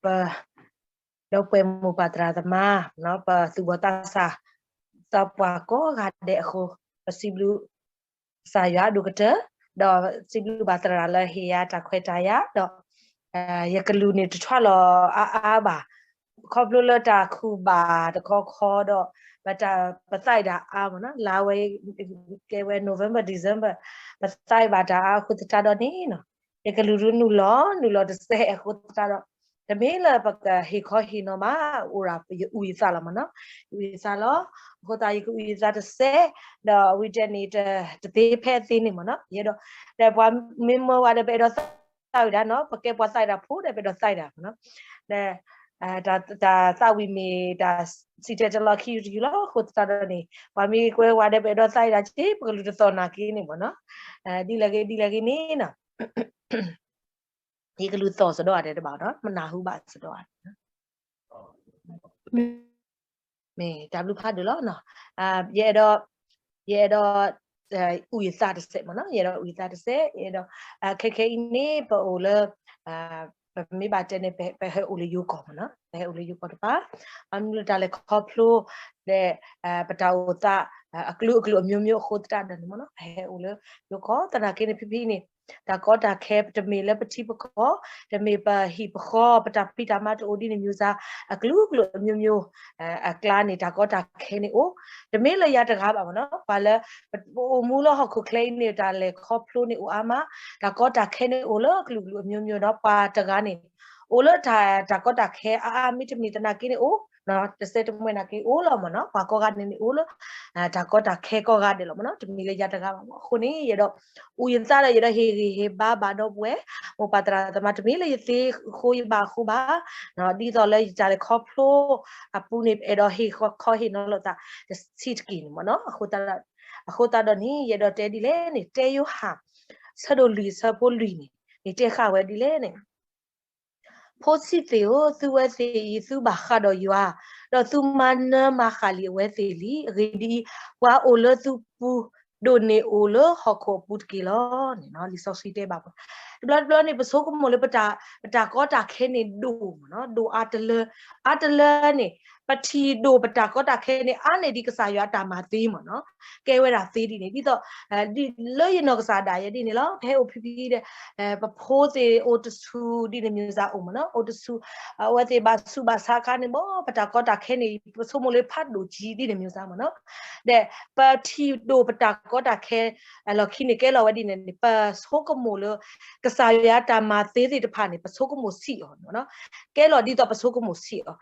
ဒီးပဝဲပ ဒီပုၢ်ဝဲၢ်မိၢ်ပၢ်သရၣ်သမါ ပသူၣ်ဘီၣ်သးစၢ် သးပှၢ်ကိးဂၤဒဲးအဃိ ပစံးဘျုး ကစၢ်ယွၤအဒိၣ်ကတၢၢ် ဒီးစံးဘျုးဘၣ်သရၣ်လၢဟ့ၣ်ယၤတၢ်ခွဲးတၢ်ယာ် ဒီး ယကလုၢ်န့ၣ်တထွါလီၤအါအါဘၣ် ခီဖျိလၢတၢ်ခူၣ်ဘၣ်တခီခီဒီး ပသးအံၤတၢ်အါမ့ၢ်နီၤ လါဝဲ ကဲဝဲ November December ပသးအံၤဘၣ်တၢ်အါအဃိသတးဒီးန့ၣ်နီၤ ယကလုၢ်ဒုးနုာ်လီၤ နုာ်လီၤတစဲးအဃိသတးဒီး တမ့ၢ်လၢပကဟ့ၣ်ခီဟ့ၣ်နီၤဘၣ် အိၣ်ဒၣ်ယအုၣ်ယသးလီၤမ့ၢ်နီၤ ယအုၣ်ယသးလီၤ အဃိသတးယကအုၣ်ယသးတစဲး ဒီးဝံၤတဲန့ၣ် တသ့ဖဲအသ့န့ၣ်မ့ၢ်နီၤ ယအဲၣ်ဒိး ဒီးပှၤမ့ၢ်မၢဝဲဒီးပအဲၣ်ဒိးသးဝံၣ်ဒၣ်နီၤ ပကဲပှၤသးဝံၣ်တၢ်ဖိဒီးပအဲၣ်ဒိးသးဝံၣ်ဒၣ်မ့ၢ်နီၤ ဒီး တၢ်သးဝံၣ်မ့ၢ်တၢ်စံၣ်တဲၤတဲလီၤခံယူၤတယူၤလီၤ အဃိသတးဒီးန့ၣ် ပှၤမ့ၢ်ကွဲဝဲဒီးပအဲၣ်ဒိးသးဝံၣ်ဒၣ်က့ ပကလုၢ်တသီၣ်နာ်က့န့ၣ်မ့ၢ်နီၤ ဒ်လဲၣ်ဂ့ၤဒ်လဲၣ်ဂ့ၤန့ၣ်နီၤ ယကလုၢ်သီၣ်စဒီးအါဒဲးတဘၣ်နီၤ မနၢ်ဟူဘၣ်စဒီးအါဒဲး မ့ၢ်တၢ်ဘျုးဖးဒိၣ်လီၤနီၤ ယအဲၣ်ဒိး ယအဲၣ်ဒိး အုၣ်ယသးတစဲးမ့ၢ်နီၤ ယအဲၣ်ဒိးအုၣ်ယသးတစဲး ယအဲၣ်ဒိး ခဲခဲအံၤန့ၣ် ပအိၣ်လၢ ပမ့ၢ်ဘၣ်တဲန့ၣ် ပဟဲအိၣ်လၢယိၤကီၢ်မ့ၢ်နီၤ ပဟဲအိၣ်လၢယိၤကီၢ်တပၤ ဘၣ်မနုၤလၢတၢ်လဲၤခီဖျိ ဒီး ပတၢ်အိၣ်သး အကလုာ်ကလုာ်အမျိုးမျိုးအဃိသတးဒီးန့ၣ်မ့ၢ်နီၤ ပဟဲအိၣ်လၢယိၤကီၢ် သနာ်က့န့ၣ် ဖဲဖဲအံၤန့ၣ် တၢ်ကီတၢ်ခဲတမ့ၢ်လၢပထံပကီၢ် တမ့ၢ်ပဟံၣ်ပဃီ ပတၢ်ဖံးတၢ်မၤတအိၣ်ဒ်န့ၣ် မျိုးစား အကလုာ်ကလုာ်အမျိုးမျိုး အကျါန့ၣ် တၢ်ကီတၢ်ခဲန့ၣ်အိၣ် တမ့ၢ်လၢယၤတဂၤဘၣ်မ့ၢ်နီၤ ပှၤလၢ ပအိၣ်မူလၢဟီၣ်ခိၣ်ချၢအံၤန့ၣ် တၢ်လဲၤခီဖျိန့ၣ်အိၣ်အါမး တၢ်ကီတၢ်ခဲန့ၣ်အိၣ်လၢအကလုာ်ကလုာ်အမျိုးမျိုးဒီး ပှၤတဂၤန့ၣ် အိၣ်လၢတၢ် တၢ်ကီတၢ်ခဲအါအါမ့တမ့ၢ်သနာ်က့န့ၣ်အိၣ် တစဲးတမှဲၤနာ်က့အိၣ်လီၤမ့ၢ်နီၤ ပှၤကိးဂၤန့ၣ်န့ၣ်အိၣ်လၢ တၢ်ကီတၢ်ခဲကိးဂၤဒဲးလီၤမ့ၢ်နီၤ တမ့ၢ်လၢယၤတဂၤဘၣ်မ့ၢ် အဃိန့ၣ် ယအဲၣ်ဒိး အုၣ်ယသးဒီး ယအဲၣ်ဒိးဟ့ၣ်ဂံၢ်ဟ့ၣ်ဘါဘၣ်ဒီပုၢ်ဝဲၢ် မိၢ်ပၢ်သရၣ်သမါ တမ့ၢ်လၢယသ့ဃိယဘၣ်အဃိဘၣ် ဒ်သိးလၢယတၢ်လဲၤခီဖျိအပူၤန့ၣ် အဲၣ်ဒိးဟ့ၣ်ခီဟ့ၣ်နီၤလိာ်သး တဆံးတက့ၢ်န့ၣ်မ့ၢ်နီၤ အဃိသတးဒီးန့ၣ် ယအဲၣ်ဒိးတဲဒ်လဲၣ်န့ၣ် တဲယိၤဟၣ် ဆၢဒိၣ်လွံၢ်ဆၢဖိလွံၢ်န့ၣ် န့ၣ်တဲဃာ်ဝဲဒ်လဲၣ်န့ၣ် ဖိဆံးသ့ၣ်ဧၢ, သုဝဲသ့ၣ်အံၤ သုဘၣ်ဃးဒီးယွၤ, ဒီးသုမၤနၢၤမၤဃၣ်လံာ်အဝဲသ့ၣ်လံ. အဂ့ၢ်ဒ်အံၤ, ပှၤအိၣ်လၢသုပူၤ ဒိၣ်န့ၢ်အိၣ်လၢဟီၣ်ခိၣ်အပူၤတက့ၢ်လီၤ. န့ၣ်လံာ်စီဆှံတဲဘၣ်ပှၤ, တဘျီတဘျီန့ၣ် ပဆိကမိၣ်လၢ ပတၢ်ကီတၢ်ခဲန့ၣ်ဒိၣ်မ့ၢ်နီၤ, ဒိၣ်အါတလၢ, အါတလၢန့ၣ် ပထံၣ်ဒိၣ်ပတၢ်ကီတၢ်ခဲန့ၣ် အါန့ၢ်ဒံးကစၢ်ယွၤအတၢ်မၤသ့မ့ၢ်နီၤ, ကဲဝဲဒၣ်သ့ဒ်န့ၣ် ဒ်သိး လၢယနီၢ်ကစၢ်ဒၣ်ယဲဒ်န့ၣ်လီၤ. ပဟဲအိၣ်ဖံဖံဒီး ပဖိသ့ၣ်အိၣ်တဆူၣ်ဒ်န့ၣ် မျိုးစားအိၣ်မ့ၢ်နီၤ, အိၣ်တဆူၣ် အဝဲသ့ၣ်ဘၣ်ဆူးဘၣ်ဆါအခါန့ၣ် ဘၣ်ပတၢ်ကီတၢ်ခဲန့ၣ် ပဆိကမိၣ်လၢဖးဒိၣ်ကံဒ်န့ၣ် မျိုးစားမ့ၢ်နီၤ, ဒီးပထံၣ်ဒိၣ်ပတၢ်ကီတၢ်ခဲ အလီၢ်ခံန့ၣ် ကဲလီၤဝဲဒ်န့ၣ်န့ၣ် ပဆိကမိၣ်လၢ ကစၢ်ယွၤတၢ်မၤသ့သ့ၣ်တဖၣ်န့ၣ် ပဆိကမိၣ်ဆံးအီၤမ့ၢ်နီၤ, ကဲလီၤဒ်သိးပဆိကမိၣ်ဆံးအီၤ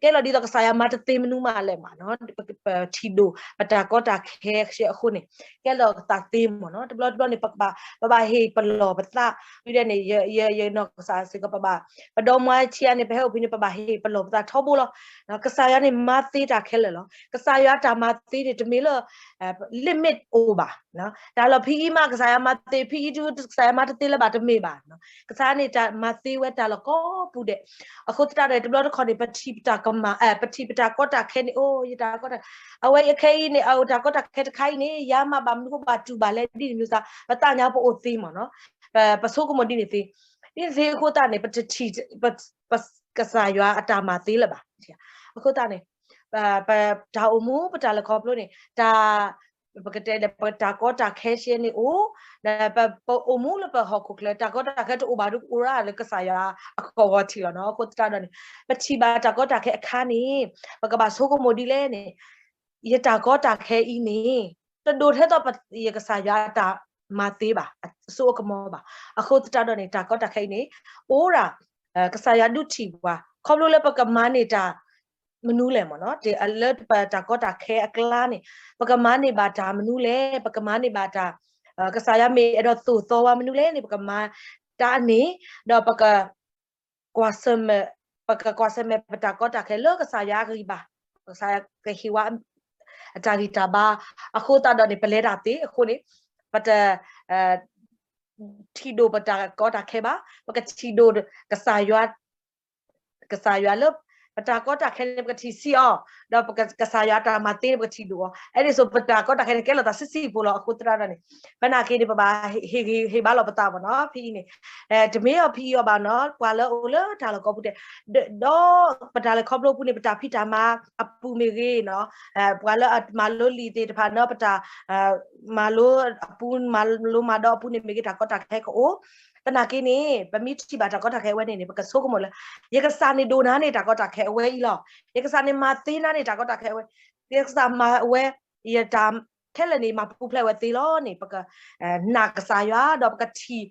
ကဲလီၤဒ်သိးကစၢ်ယွၤမၤတသ့မနုၤမးလဲၣ်မ့ၢ်နီၤ, ပထံၣ်ဒိၣ်ပတၢ်ကီတၢ်ခဲအဃိန့ၣ် ကဲလီၤသးသ့မ့ၢ်နီၤ, တဘျီတဘျီန့ၣ် ပဘၣ်ဟ့ၣ်ပလီၢ်ပသး, ဝံၤဒီးန့ၣ် ယနီၢ်ကစၢ်စ့ၢ်ကီး ပဘၣ် ပဒီမါဆံးအါန့ၣ် ပဟဲအိၣ်ဖံန့ၣ် ပဘၣ်ဟ့ၣ်ပလီၢ်ပသးထီဘိလီၤ. ကစၢ်ယွၤန့ၣ်မၤသ့တၢ်ခဲလၢာ်လီၤ. ကစၢ်ယွၤတၢ်မၤသ့န့ၣ် တမ့ၢ်လၢ limit အိၣ်ဘၣ်, တၢ်လီၢ်ဖဲအံၤမး ကစၢ်ယွၤမၤသ့, ဖဲအံၤတုၤကစၢ်ယွၤမၤတသ့လၢၤဘၣ်တမ့ၢ်ဘၣ်. ကစၢ်ယွၤန့ၣ်တၢ်မၤသ့ဝဲတၢ်လီၢ်ကိးပူၤဒဲး, အဃိသတးဒီး တဘျီတခီၣ်န့ၣ် ပထံၣ်ပတၢ်ကမၣ်, ပထံၣ်ပတၢ်ကီတၢ်ခဲန့ၣ် အိၣ်ယတၢ်ကီတၢ်, အဝဲအခဲအံၤန့ၣ် အတၢ်ကီတၢ်ခဲတခါအံၤန့ၣ် ယၤမးဘၣ်မနုၤဃိဘၣ်တူၢ်ဘၣ်လဲၣ်ဒ်န့ၣ် မျိုးစား ပသးညါပအိၣ်သ့မ့ၢ်နီၤ, ပဆိကမိၣ်ဒ်န့ၣ်သ့, ဒ်န့ၣ်သ့အဃိသတးန့ၣ် ပတထံၣ် ကစၢ်ယွၤအတၢ်မၤသ့လၢၤဘၣ်. အဃိသတးန့ၣ် ပတၢ်အိၣ်မူ ပတၢ်လဲၤခီဖျိန့ၣ် တၢ် ပကတဲဒီး ပတၢ်ကီတၢ်ခဲရှဲန့ၣ်အိၣ်, ဒီးပအိၣ်မူလၢပဟီၣ်ခိၣ်ချၢ တၢ်ကီတၢ်ခဲတအိၣ်ဘၣ်ဒီး ပအိၣ်ရၣ်လၢကစၢ်ယွၤအကီၢ်ဂီၤထံးလီၤနီၤ. အဃိသတးဒီးန့ၣ် ပထံၣ်ဘၣ်တၢ်ကီတၢ်ခဲအခါန့ၣ် ပကဘၣ်ဆိကမိၣ်ဒ်လဲၣ်န့ၣ် ယတၢ်ကီတၢ်ခဲအံၤန့ၣ် တဒိၣ်ထဲသိးယကစၢ်ယွၤအတၢ်မၤသ့ဘၣ်, အစိအကမီၤဘၣ်. အဃိသတးဒီးန့ၣ် တၢ်ကီတၢ်ခဲအံၤန့ၣ် အိၣ်ဒၣ် ကစၢ်ယွၤဒုးထံၣ်ပှၤ ခီဖျိလၢပကမၤန့ၢ်တၢ် မနုၤလဲၣ်မ့ၢ်နီၤ, လၢပတၢ်ကီတၢ်ခဲအကျါန့ၣ် ပကမၤန့ၢ်ဘၣ်တၢ်မနုၤလဲၣ်, ပကမၤန့ၢ်ဘၣ်တၢ် ကစၢ်ယွၤမ့ၢ်အဲၣ်ဒိးသိၣ်သီဝဲမနုၤလဲၣ်န့ၣ် ပကမၤတၢ်န့ၣ် ဒီးပက ကွၢ်ဆၢၣ်မဲာ်, ပကကွၢ်ဆၢၣ်မဲာ်ပတၢ်ကီတၢ်ခဲလၢကစၢ်ယွၤအဂံၢ်ဘါ, ကစၢ်ယွၤကဟ့ၣ်ဝဲ အတၢ်ဂံၢ်တၢ်ဘါ, အဃိသတးဒီးန့ၣ် ပလဲၤတၢ်သ့အဃိန့ၣ် ပတ ထံၣ်ဒိၣ်ပတၢ်ကီတၢ်ခဲဘၣ်, ပကထံၣ်ဒိၣ်ကစၢ်ယွၤ, ကစၢ်ယွၤလၢ ပတၢ်ကီတၢ်ခဲန့ၣ် ပကထံၣ်ဆံးအီၤ, ဒီးပကစၢ်ယွၤတၢ်မၤသ့န့ၣ် ပကထံၣ်ဒိၣ်အီၤ. အဲဒ်သိးပတၢ်ကီတၢ်ခဲန့ၣ် ကဲလိာ်သးဆံးဆံးဖိလီၤ. အဃိသတးဒီးန့ၣ် ပနာ်က့န့ၣ် ပဘၣ်ဟ့ၣ်ဂံၢ်ဟ့ၣ်ဘါလီၤပသးမ့ၢ်နီၤ. ဖဲအံၤန့ၣ် တမ့ၢ်အီၤဖဲအံၤအီၤဘၣ်နီၤ, ပှၤလၢအအိၣ်လၢတၢ်လီၢ်ကိးပူၤဒဲး ဒီးပတၢ်လဲၤခီဖျိအပူၤန့ၣ် ပတၢ်ဖံးတၢ်မၤအပူၤမ့ၢ်ဂ့ၤနီၤ, ပှၤလၢအမၤလိလံာ်သ့ၣ်တဖၣ်နီၤ ပတၢ် မၤလိအပူၤ မၤလိမၤဒိးအပူၤန့ၣ်မ့ၢ်ဂ့ၤ တၢ်ကီတၢ်ခဲကအိၣ်. သနာ်က့န့ၣ် ပမ့ၢ်ထံၣ်ဘၣ်တၢ်ကီတၢ်ခဲအဝဲန့ၣ်န့ၣ် ပကဆိကမိၣ်လၢ ယကစၢ်န့ၣ်ဒိၣ်နၤန့ၣ် တၢ်ကီတၢ်ခဲအဝဲအံၤလီၤ. ယကစၢ်န့ၣ်မၤသ့နၤန့ၣ် တၢ်ကီတၢ်ခဲအဝဲ, ယကစၢ်မၤအဝဲ ယတၢ်ခဲလၢာ်န့ၣ် မၤပူၤဖျဲးဝဲသ့လီၤန့ၣ် ပကနာ်ကစၢ်ယွၤ ဒီးပကထံၣ်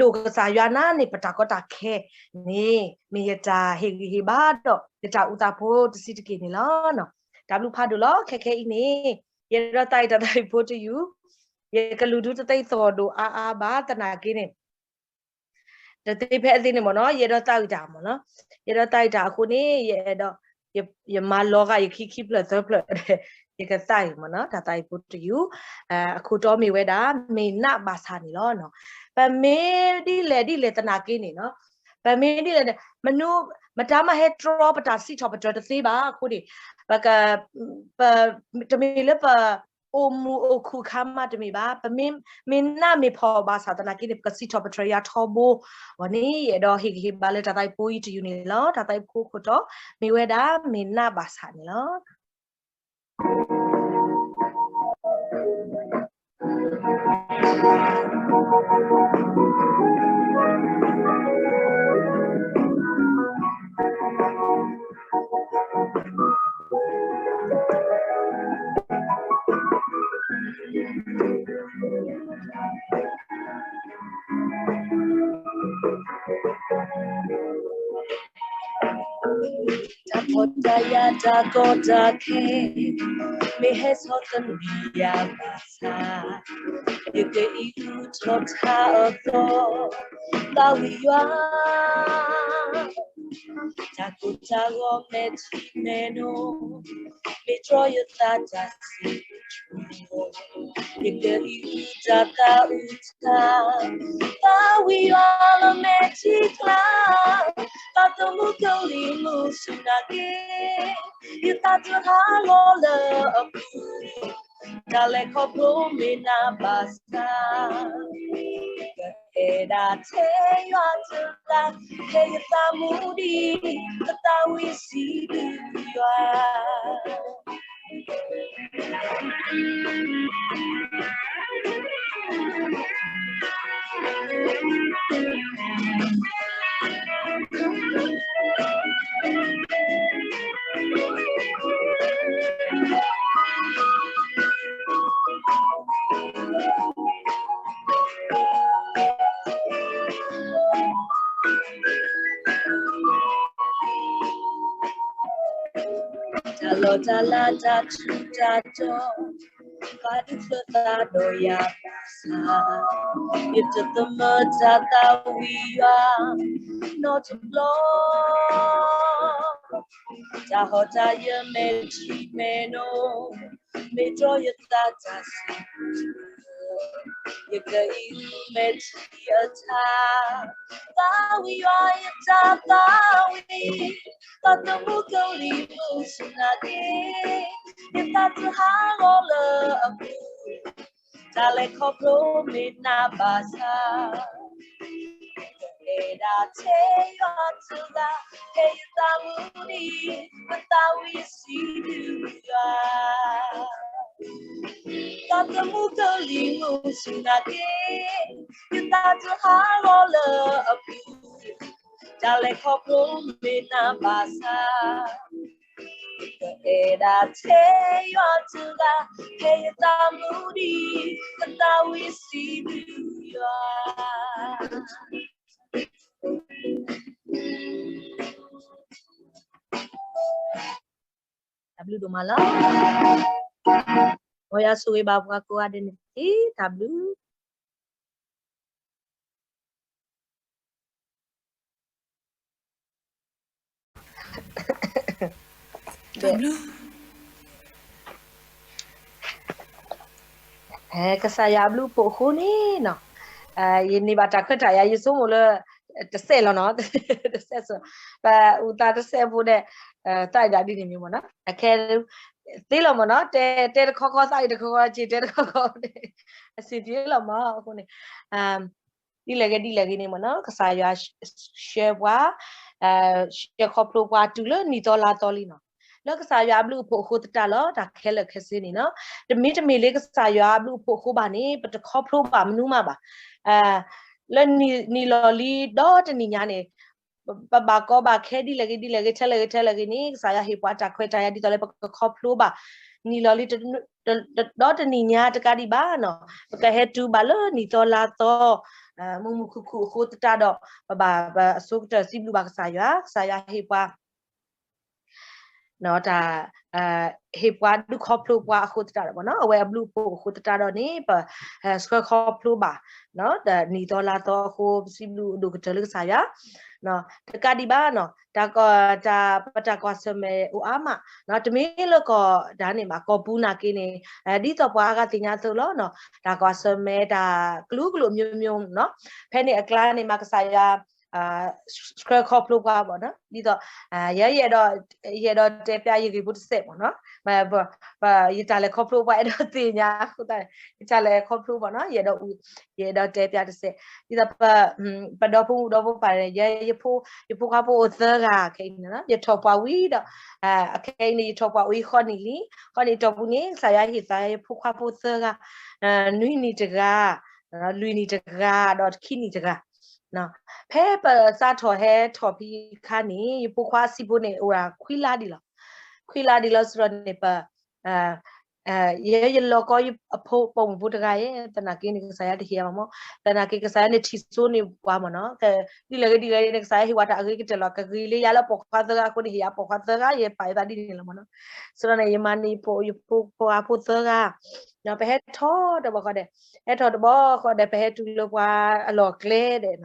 ဒိၣ်ကစၢ်ယွၤနၤန့ၣ် ပတၢ်ကီတၢ်ခဲန့ၣ် မ့ၢ်ယတၢ်ဟ့ၣ်ဂံၢ်ဟ့ၣ်ဘါဒီး ယတၢ်အုၣ်သးဖိတဆံးတက့ၢ်န့ၣ်လီၤ. တၢ်ဘျုးဖးဒိၣ်လီၤ. ခဲခဲအံၤန့ၣ် ယအဲၣ်ဒိးသးအံၤတၢ်သးဝံၣ်ဖိတယုၢ်, ယကလူၤဒုတသ့သိၣ်ဒိၣ်အါအါဘၣ်သနာ်က့န့ၣ် တသ့ဖဲအသ့န့ၣ်မ့ၢ်နီၤ, ယအဲၣ်ဒိးသးဝံၣ်တၢ်မ့ၢ်နီၤ, ယအဲၣ်ဒိးသးဝံၣ်တၢ်အဃိန့ၣ် ယအဲၣ်ဒိး ယမၤလီၤဂာ်ယခံခံဖျၢၣ်သၢဖျၢၣ်ဒီး ယကသးဝံၣ်မ့ၢ်နီၤ, တၢ်သးဝံၣ်ဖိတယုၢ်, အခိၣ်တီမ့ၢ်ဝဲဒၣ် မ့ၢ်နးဘၣ်ဆၣ်န့ၣ်လီၤ. ပမ့ၢ်ဒ်လဲၣ်ဒ်လဲၣ်သနာ်က့န့ၣ်နီၤ, ပမ့ၢ်ဒ်လဲၣ်န့ၣ် မနုၤ မတၤမးဟဲတြီပတၢ်စံးထီၣ်ပတြၢၤတသ့ဘၣ်အဃိန့ၣ် ပ ပ တမ့ၢ်လၢပ အိၣ်မုာ်အိၣ်ခုၣ်အခါမးတမ့ၢ်ဘၣ်, ပမ့ၢ် မ့ၢ်နးမ့ၢ်ဖှီၣ်ဘၣ်ဆၣ်သနာ်က့န့ၣ် ပကစံးထီၣ်ပတြၢၤယၤထီဘိအဂီၢ်န့ၣ် ယအဲၣ်ဒိးဟ့ၣ်ဂံၢ်ဟ့ၣ်ဘါလၢတၢ်သးဝံၣ်ဖိအံၤတယုၢ်န့ၣ်လီၤ. တၢ်သးဝံၣ်ဖိခိၣ်တီ မ့ၢ်ဝဲဒၣ် မ့ၢ်နးဘၣ်ဆၣ်န့ၣ်လီၤ. တၢ်ဖှီၣ်တၢ်ယာ်တၢ်ကီတၢ်ခဲ မ့ၢ်ဟဲဆီၣ်သနံးယၤဘၣ်ဆၣ်, ယကအံးအုထီၣ်ထါအသီ, သးဝံၣ်ယွၤ တၢ်ကိၢ်တၢ်ဂီၤမဲာ်ထံမဲာ်နိ, မ့ၢ်တြီယသးတၢ်စံးဆၢ, ယကအံးအုတၢ်သးအုးတၢ်, သးဝံၣ်ယွၤလၢမဲာ်ထံကျါ, သးသမူကလံၤမုၢ်ဆူၣ်နာ်က့, ယသးတဟးဂီၤလၢအပူၤ တၢ်လဲၤခီဖျိမ့ၢ်နးဘၣ်ဆၣ်, ကအဲၣ်ဒိးထဲယွၤတဂၤ, ဖဲယသးမူဒံး, ကသးဝံၣ်စံးဘျုးယွၤ. တၢ်လီၢ်တၢ်လၤတၢ်ထူးတၢ်တီၤ, ဘၣ်ဒုးဖျၢၣ်သးဒီးယၤဘၣ်ဆၣ်, ယတသမၢတၢ်သးဝံၣ်ယွၤနီတဘျီ, တၢ်ဟီၣ်တၢ်ယၢၤမဲာ်ထံမဲာ်နိ, မ့ၢ်တြီယသးတၢ်စံးဆၢ, ယကအံးအုမဲာ်ထံအထါ, သးဝံၣ်ယွၤယတၢ်သးဝံၣ်, သးသမူကလံၤမုၢ်ဆူၣ်နာ်က့, ယသးတဟးဂီၤလၢအပူၤ, တၢ်လဲၤခီဖျိမ့ၢ်နးဘၣ်ဆၣ်, ကအဲၣ်ဒိးထဲယွၤတဂၤ, ဖဲယသးမူဒံး, ကသးဝံၣ်စံးဘျုးယွၤ. သးသမူကလံၤမုၢ်ဆူၣ်နာ်က့, ယသးတဟးဂီၤလၢအပူၤ, တၢ်လဲၤခီဖျိမ့ၢ်နးဘၣ်ဆၣ်, ကအဲၣ်ဒိးထဲယွၤတဂၤ, ဖဲယသးမူဒံး, ကသးဝံၣ်စံးဘျုးယွၤ. တၢ်ဘျုးဒိၣ်မးလီၤ. မ်ယွၤဆိၣ်ဂ့ၤဘၣ်ပှၤကိးဂၤဒဲးန့ၣ်တက့ၢ်. တၢ်ဘျုး တၢ်ဘျုး ကစၢ်ယွၤအဘျုးအဖှိၣ်အဃိန့ၣ်နီၤ, ယန့ၢ်ဘၣ်တၢ်ခွဲးတၢ်ယာ် ယဆိကမိၣ်လၢ တစဲးလီၤနီၤ, တစဲးစၢၤ, ပအုၣ်သးတစဲးဖိဒီး သးအံၤဒၣ်ဒ်န့ၣ်မ့ၢ်မ့ၢ်နီၤ, အခဲသ့လီၤမ့ၢ်နီၤ, တဲတဲတခီခီ သးအံၤတခီခီ စံးတဲတခီခီ အဆင်ပြေလီၤမ့ၢ်အဃိန့ၣ် ဒ်လဲၣ်ဂ့ၤဒ်လဲၣ်ဂ့ၤန့ၣ်မ့ၢ်နီၤ, ကစၢ်ယွၤဆှၢပှၤ, ဆှၢခီဖျိပှၤတုၤလၢနံၣ်သီလါသီလံနီၤ, လၢကစၢ်ယွၤအဘျုးအဖှိၣ်အဃိသတးလီၤ. တၢ်ခဲလၢာ်ခဲဆ့န့ၣ်နီၤ, တမ့ၢ်တမ့ၢ်လၢကစၢ်ယွၤအဘျုးအဖှိၣ်အဃိဘၣ်န့ၣ် ပတခီဖျိဘၣ်မနုၤမးဘၣ်. လၢနံၣ်လီၤလံဒီတနံၣ်ညါန့ၣ် ပဘၣ်ကီဘၣ်ခဲဒ်လဲၣ်ဂ့ၤဒ်လဲၣ်ဂ့ၤ ထဲလဲၣ်ဂ့ၤထဲလဲၣ်ဂ့ၤန့ၣ် ကစၢ်ယွၤဟ့ၣ်ပှၤတၢ်ခွဲးတၢ်ယာ်ဒ်သိးလၢပကခီဖျိဘၣ် နံၣ်လီၤလံ ဒီတနံၣ်ညါတကးဒံးဘၣ်နီၤ, ပကဟဲတုၤဘၣ်လၢနံၣ်သီလါသီ မုာ်မုာ်ခုၣ်ခုၣ်အဃိသတးဒီး ပဘၣ်ပအဆိကတၢၢ်စံးဘျုးဘၣ်ကစၢ်ယွၤ, ကစၢ်ယွၤဟ့ၣ်ပှၤ တၢ် ဟ့ၣ်ပှၤဒုးခီဖျိပှၤအဃိသတးဒီးမ့ၢ်နီၤ, အဝဲအဘျုးအဖှိၣ်အဃိသတးဒီးန့ၣ် ပ ဆှၢခီဖျိဘၣ် နံၣ်သီလါသီအဃိ ပစံးဘျုးအဒိၣ်ကတၢၢ်လၢကစၢ်ယွၤ တကးဒံးဘၣ်နီၤ, တၢ် ပတၢ်ကွၢ်ဆၢၣ်မဲာ်အိၣ်အါမး, တမ့ၢ်လၢကီၢ်ဒၣ်န့ၣ်ဘၣ် ကီၢ်ပူၤနာ်က့န့ၣ် ဒ်သိးပှၤအါဂၤသ့ၣ်ညါအသိးလီၤနီၤ, တၢ်ကွၢ်ဆၢၣ်မဲာ်တၢ်ကလုာ်ကလုာ်အမျိုးမျိုးနီၤ, ဖဲန့ၣ်အကျါန့ၣ်မးကစၢ်ယွၤ ဆှၢခီဖျိပှၤဘၣ်နီၤ, ဒ်သိး ယ ယအဲၣ်ဒိး ယအဲၣ်ဒိးတဲပျးယဂ့ၢ်ဖိတစဲးမ့ၢ်နီၤ, ယတၢ်လဲၤခီဖျိပှၤအဲၣ်ဒိးသ့ၣ်ညါအဃိသတးန့ၣ် ယတၢ်လဲၤခီဖျိဘၣ်နီၤ, ယအဲၣ်ဒိး ယအဲၣ်ဒိးတဲပျးတစဲး, ဒ်သိး ပဒီဖိမုၣ်ဒီဖိပၢ်န့ၣ် ယ ယဖိခွါဖိအိၣ်သၢဂၤခဲအံၤန့ၣ်နီၤ, ယထီၣ်ပှၤဝံၤဒီး အခဲအံၤန့ၣ် ယထီၣ်ပှၤအိၣ်အံၤဃီနံၣ်လံ, ဃီနံၣ်တီၢ်ပူၤန့ၣ် ကစၢ်ယွၤဟ့ၣ်သးယဖိခွါဖိသၢဂၤ, နွံနံၣ်တဂၤ, လွံၢ်နံၣ်တဂၤဒီးတခံနံၣ်တဂၤ, ဖဲပစးထီၣ်ဟဲထီၣ်ဖဲအခါန့ၣ် ယဖိခွါအဆံးဖိန့ၣ် အိၣ်ဒၣ်ခွံလါဒံးလီၤ, ခွံလါဒံးလီၤစ့ၢ်ကီးန့ၣ် ပ ယ ယလီၤကီယဖိပိာ်မုၣ်ဖိတဂၤယဲ, သနာ်က့န့ၣ် ကစၢ်ယွၤတဟ့ၣ်ယၤဘၣ်မ့ၢ်, သနာ်က့ကစၢ်ယွၤန့ၣ်ထံၣ်စိန့ၢ်ပှၤမ့ၢ်နီၤ, ဒ်လဲၣ်ဂ့ၤဒ်လဲၣ်ဂ့ၤန့ၣ် ကစၢ်ယွၤဟ့ၣ်ဝဲတၢ်အဂ့ၤကတၢၢ်လီၤ, ကဂ့ၤလၢယၤလၢပိာ်ခွါသၢဂၤအဃိန့ၣ် ဟ့ၣ်ယၤပိာ်ခွါသၢဂၤ ယပာ်ယသးဒ်န့ၣ်လီၤမ့ၢ်နီၤ, စ့ၢ်ကီးန့ၣ် ယမၤန့ၢ်ယဖိခွါဖိသၢဂၤ, ပဟဲထီၣ်တဘျီဃီဒီး ဟဲထီၣ်တဘျီဃီဒီး ပဟဲတုၤလၢပှၤအလီၢ်ကျဲဒီး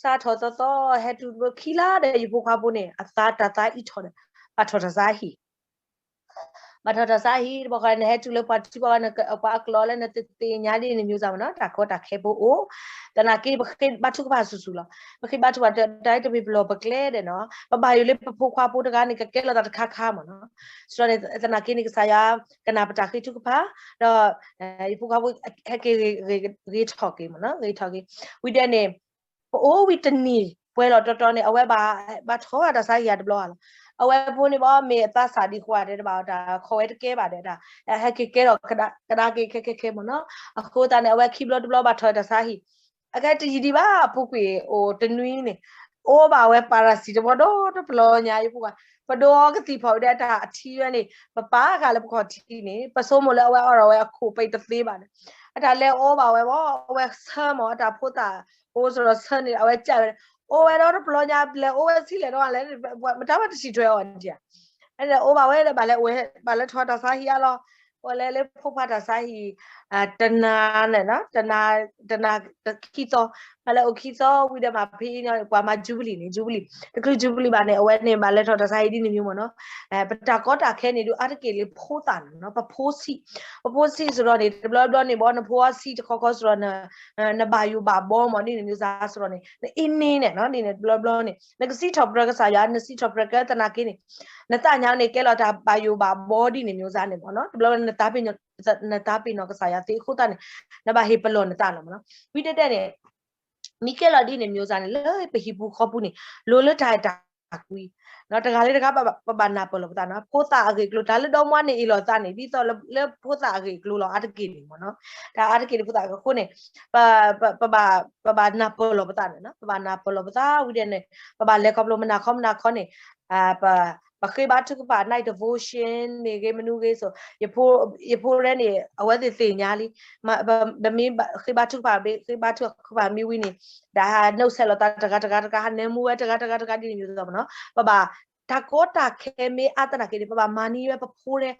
စးထီၣ်သီသီ ဟဲတုၤတဘျီခံလါဒီး ယဖိခွါဖိန့ၣ် အသးတၢ်သးအံးထီၣ်ဒီး ဘၣ်ထီၣ်တၢ်ဆါဟံၣ် ဘၣ်ထီၣ်တၢ်ဆါဟံၣ်တဘျီဃီန့ၣ် ဟဲတုၤလၢပှၤထံပှၤဝဲ ပှၤအကျိာ်လၢနတသ့ၣ်ညါဒ်န့ၣ် မျိုးစားမ့ၢ်နီၤ, တၢ်ကီတၢ်ခဲဖိအိၣ်, သနာ်က့ပဃ့ဘါထုကဖၣ်ဆူၣ်ဆူၣ်လီၤ, ပဃ့ဘါထုကဖၣ်တၢ်တမ့ၢ်ပလီၢ်ပကျဲဒီးနီၤ, ပဘၣ်ယိၣ်လၢပဖိခွါဖိတဂၤန့ၣ် ကကဲလိာ်သးတခါခါမ့ၢ်နီၤ, စ့ၢ်ကီးန့ၣ် သနာ်က့န့ၣ် ကစၢ်ယွၤကနၣ်ပတၢ်ဃ့ထုကဖၣ်, ဒီး ယဖိခွါဖိ ဟဲက့ၤဂ့ၤထီၣ်က့ၤမ့ၢ်နီၤ, ဂ့ၤထီၣ်က့ၤ, ဝံၤဒီးန့ၣ် ပအိၣ်ဝံၤတနံၤ ပှဲၤလီၤတီတီန့ၣ် အဝဲဘၣ် ဘၣ်ထီၣ်တၢ်ဆါဟံၣ်ယၤတဘျီဧါလီၤ, အဝဲဖိန့ၣ်ဘၣ် မ့ၢ်အသးစၢ်ဒံးဃိတဲတဘၣ်အီၤ တၢ်ခီဝဲတကဲဘၣ်ဒီး တၢ် ဟဲက့ၤကဲထီၣ် ကဒါက့ၤခဲခဲခဲမ့ၢ်နီၤ, အဃိသတးန့ၣ် အဝဲခံဘျီတဘျီဘၣ်ထီၣ်တၢ်ဆါဟံၣ်, အခဲတယံာ်ဒံးဘၣ် အပူၤကွံာ်အိၣ်တနွံန့ၣ် အိၣ်ဘၣ်ဝဲပၤရၤစံတဘျီဒီတဘျီညါ ယဖိခွါ, ပဒိအီကသံၣ်ဖီၣ်ဝဲဒီးတၢ်အထံဝဲန့ၣ် ပပာ်ဃာ်လၢပခီၣ်ထံးန့ၣ် ပဆိကမိၣ်လၢအဝဲအီၣ်ဒီးဝဲအခိၣ်ပှဲၤတသ့ဘၣ်ဒီး အတၢ်လဲၤအိၣ်ဘၣ်ဝဲဘၣ် အဝဲဆၢမ့ၢ် အတၢ်ဖိသၣ်အိၣ်စရီဆၢန့ၣ် အဝဲကၢ်ဝဲ, အိၣ်ဝဲဒီတဘျီညါ လဲၤအိၣ်ဝဲဆံးလဲၣ်ဒီးလဲၣ်, မတၤမးတစံးထွဲအီၤဒံးဧါ, လဲၤအိၣ်ဘၣ်ဝဲဒီး ဘၣ်လဲၤအိၣ် ဘၣ်လဲၤထီၣ်တၢ်ဆါဟံၣ်အါလီၤ, ပလဲၤလၢဖိခွါတၢ်ဆါဟံၣ် တနၤန့ၣ် တနၤ တနၤခံသီ, ဘၣ်လဲၤအိၣ်ခံသီဝံၤဒီးမ့ၢ်ဖဲအံၤန့ၣ် ပှၤမၤ Jubilee န့ၣ် Jubilee တချုး Jubilee ဘၣ်န့ၣ် အဝဲန့ၣ် ဘၣ်လဲၤထီၣ်တၢ်ဆါဟံၣ်ဒ်န့ၣ် မျိုးမ့ၢ်နီၤ, ပတၢ်ကီတၢ်ခဲန့ၣ်ဒုး အါတက့ၢ်လၢဖိသၣ်န့ၣ် ပဖိဆံး, ပဖိဆံးစရီန့ၣ် တဘျီဘျီန့ၣ် ဘၣ်နဖိအဆံးတခီခီစရီ နဘၣ်ယိၣ်ဘၣ်ဘီမ့ၢ်ဒ်န့ၣ် မျိုးစားစရီန့ၣ် နအ့န့န့ၣ် ဒ်န့ၣ် တဘျီဘျီန့ၣ် နကစံးထီၣ်ပတြၢၤကစၢ်ယွၤ နစံးထီၣ်ပတြၢၤကဲသနာ်က့န့ၣ် နသးညါန့ၣ် ကဲလီၤတၢ်ဘၣ်ယိၣ်ဘၣ်ဘီဒ်န့ၣ် မျိုးစားန့ၣ်မ့ၢ်နီၤ, တဘျီဘျီ နသးပ့ၤနီၣ်ကစၢ်ယွၤသ့အဃိသတးန့ၣ် နဘၣ်ဟ့ၣ်ပလီၢ်နသးလီၤမ့ၢ်နီၤ, ဝံၤတဲတဲန့ၣ် မ့ၢ်ကဲလီၤဒ်န့ၣ် မျိုးစားန့ၣ် လၢပဟံၣ်ပူၤဃီပူၤန့ၣ် လိၤလၢတၢ်အဲၣ်တၢ်ကွံ, တဂၤလၢတဂၤ ပဘၣ်နၢ်ပၢၢ်လီၤပသးနီၤ, ဖိသၣ်အဂ့ၢ်အကျိၤ တၢ်လၢဒီမါန့ၣ်အ့ၣ်လိာ်သးန့ၣ် ဒ်သိးလၢဖိသၣ်အဂ့ၢ်အကျိၤလီၤ အါတက့ၢ်န့ၣ်မ့ၢ်နီၤ, တၢ်အါတက့ၢ်န့ၣ် ဖိသၣ်အဂ့ၢ်အကျိၤန့ၣ် ပ ပဘၣ် ပဘၣ်နၢ်ပၢၢ်လီၤပသးန့ၣ်နီၤ, ပဘၣ်နၢ်ပၢၢ်လီၤပသးဝံၤဒီးန့ၣ် ပဘၣ်လဲၤခီဖျိမနၤခီမနၤခီန့ၣ် ပ ပဃ့ဘါထုကဖၣ် night devotion မ့ၢ်ဂ့ၤ မနုၤဂ့ၤစိၤ ယဖိ ယဖိရဲန့ၣ် အဝဲသ့ၣ်သ့ၣ်ညါလံ, ပမ့ၢ်ဃ့ဘါထုကဖၣ် ဃ့ဘါထုကဖၣ်မ့ၢ်ဝံၤန့ၣ် ဒီးဟးနုတ်ဆက်လီၤသးတဂၤတဂၤတဂၤ ဟးနၢမူဝဲတဂၤတဂၤတဂၤဒ်န့ၣ် မျိုးစားမ့ၢ်နီၤ, ပဘၣ်တၢ်ကီတၢ်ခဲမ့ၢ်အါသနာ်က့န့ၣ် ပဘၣ်မၤန့ၢ်ဝဲပဖိရ